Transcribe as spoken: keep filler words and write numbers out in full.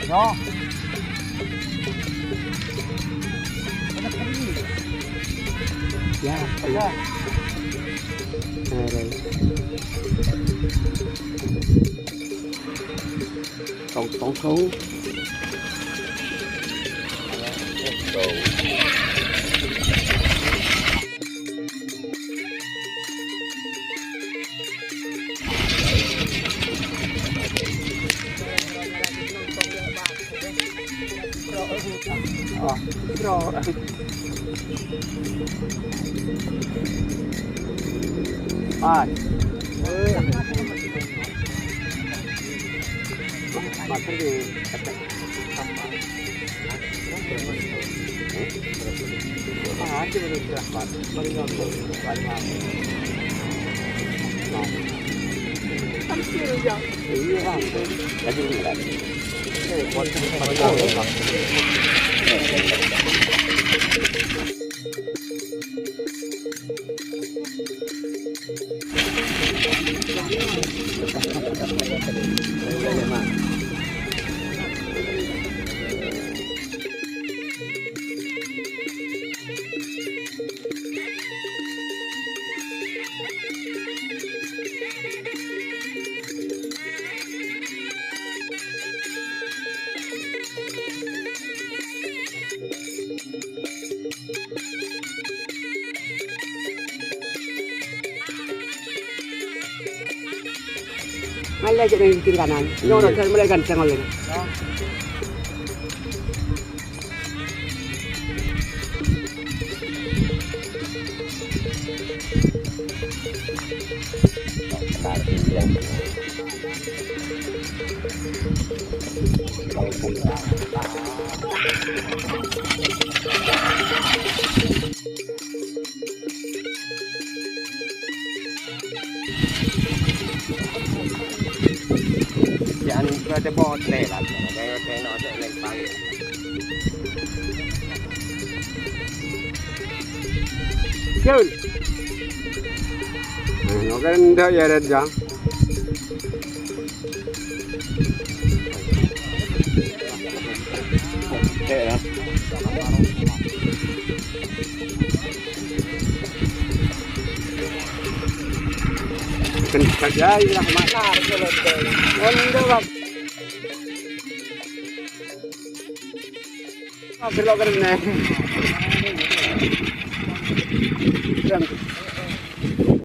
Yo. Ya, ya. Nah, tong, tong, tong. Oh, bro. Pas. Maksudnya, Ngalle aja neng kiri kanan. Iya. Nyoro dan mulai ganteng oleh. Yan bâdâ potè, Pak. Potè, potè, no, cè', lempang. Jul. Nah, no, kan ndak ya, Red, Jang? Kenceng ya, iya, Mas. Enggak, Bang. Mager lo kene.